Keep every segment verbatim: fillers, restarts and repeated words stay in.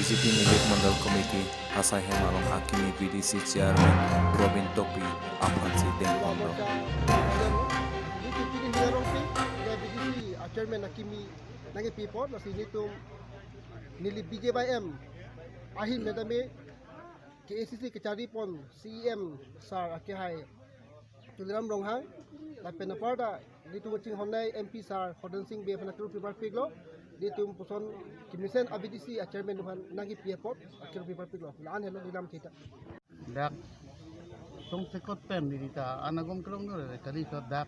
G P Nilip Mandal Committee asai hem along akimi V D C Chairman Robin Tokbi aphansi dengponlo. Chairman akimi nangkepi apot, lasi nelitum neli B J Y M ahin medame K A C C kacharipon C E M sir akehai Tuliram Ronghang, lapen aparta nelitum kachinghonnei M P sir Hodensing Bey aphan akirui parpiklo, nelitum puson kemesen a V D C a chairman aphan nangkepi apot akirui parpiklo. La-an helo neli lam kita. Dak tongsekot pen neli ta anagom kelong dore kali so dak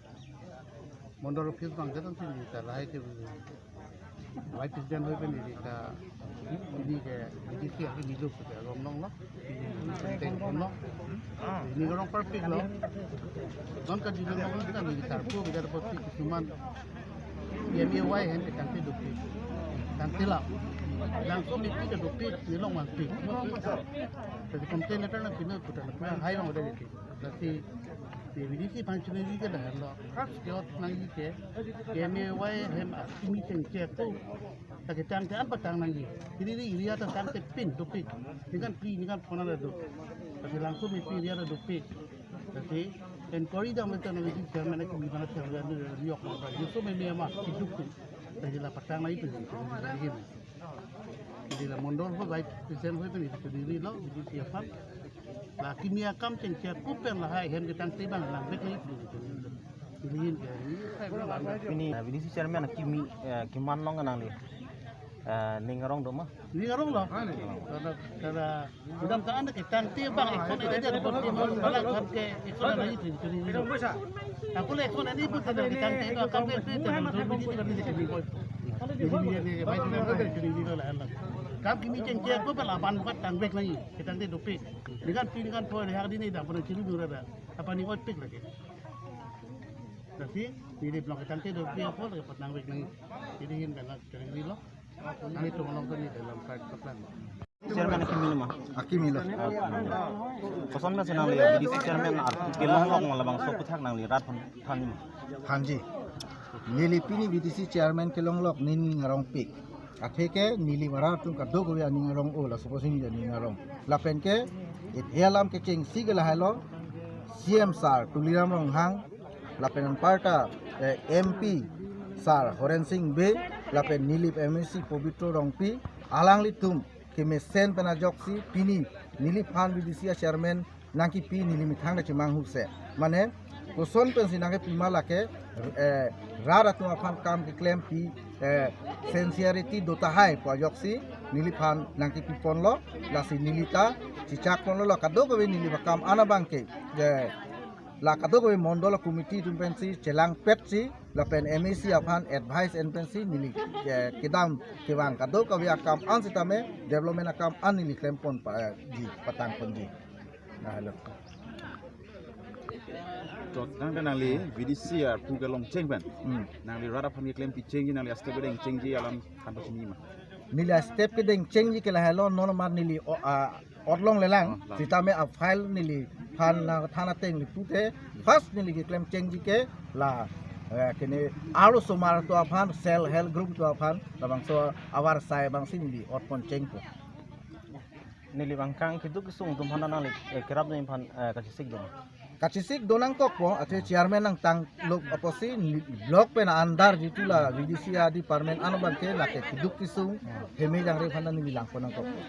Mondol office bang jadon si neli ta lahai ke Vice President hoi pen neli ta neli ke V D C akimi lo ke agom longlo. Neli pen tengponlo. Neli arong parpiklo. Non kajilong longlo ta neli ta pu bijar posti kisuman M A Y ahem ke tangte dopik. Tangte la. Langso meeting ke dopik, neli long vangpik. Jadi container nangkeme putar na hai long ada jadi. Lasi V D C aphan chuniri ke lahenlo. First ke ot nangji ke, ke M A Y ahem akimi chengcheng ako. Ta ketangte an patang nangji. Hiri area ta tangte pin dopik. Ningkan phli, ningkan phongo la do. Lasi langso meeting area ta dopik. Lasi inquiry dam ta nangji chairman akimi aphan chairman yok ma. Yeso meme ama kiduk tu. Lasi la patang nangji tu. Lasi la Mondol ho Vice President hoi pen neli chunirilo V D C aphan. La kimi akam chengcheng ako pen lahai ahem ketangte bang langvek nangji. Neli hin ke, neli Ini, eh, V D C chairman akimi, eh, keman long nangli, eh, ning arong do ma? Ning aronglo. Kada, kada, kadang ta an ketangte bang action edi aja report ke mon balak kan ke action ada itu, itu ini. Aku le action edi pun kada ketangte itu akam ke itu, itu, itu, itu, itu, itu, itu, itu. Jadi dia ni, baik, itu, itu, itu, itu, itu, lah, lah. Kam kimi chengcheng ako pen la-an bukan tangvek nangji. Ketangte dopik. Ningkan phli, ningkan phongo hari ini dah pernah chiri dura dah. Apa ni otpik lagi? Lasi neli blok ketangte dopik ako lagi patang vek nangji. Jadi hin kan chunirilo. Nangtum along tadi dalam card plan. Chairman akimi ma? Akimi lo. Koson ma senang le V D C chairman ar kelong long labangso aputhak nangli rat phan than ma? Hanji. Neli pini V D C chairman kelong lok neli ning arongpik. Atheke neli arat atum kadokave aning arong o, laso apotsi neli ning arong. Lapen ke, it he alam kechengsi ke lahailo, C E M sir Tuliram Ronghang, lapen anparta, eh, M P sir Horensing Bey, lapen Nilip M A C Pobitro Rongpi, alanglitum kemesen pen ajoksi pini neliphan V D C a chairman nangkepi neli methang ta chemanghu se. Mane, koson pensi nangkepi ma lake, eh, rat atum aphan kam keklempi, eh, sincerity do tahai pu ajoksi neliphan nangkepiponlo, lasi neli ta chechakponlo, la kadokave neli akam an abang ke, eh, la kadokave mondol committee atum pensi chelangpetsi, lapen M A C aphan advice en pensi neli, eh, kedam kevang kadokave akam an sitame development akam an neli klempon pa, eh, ji, patangponji. Nah, hello. To, nang dan nangli V D C arpu kelong cheng pen. Hmm. Nangli rat aphan keklempi chengji, nangli a-step kedeng chengji alam kan pachini ma? Neli a-step kedeng chengji ke lahelo, non mar neli o, a, otlong lelang, oh, la. Sitame a-file neliphan nangthan ateng le pute, first neli keklem chengji ke la, eh, kene arlosomar atum aphan, self help group atum aphan, labangso avarsai abangsi neli otpon chengpo. Neli bangkang keduk kesung atum aphan nangli, eh, kerap nangphan, eh, kachesik do ma? Kachesik do nangkokpo, athe chairman nangtanglo apotsi ni-, block pen andar jitu la V D C a department an abang ke lake keduk kesung heme jangre aphan neli langpon nangkokpo.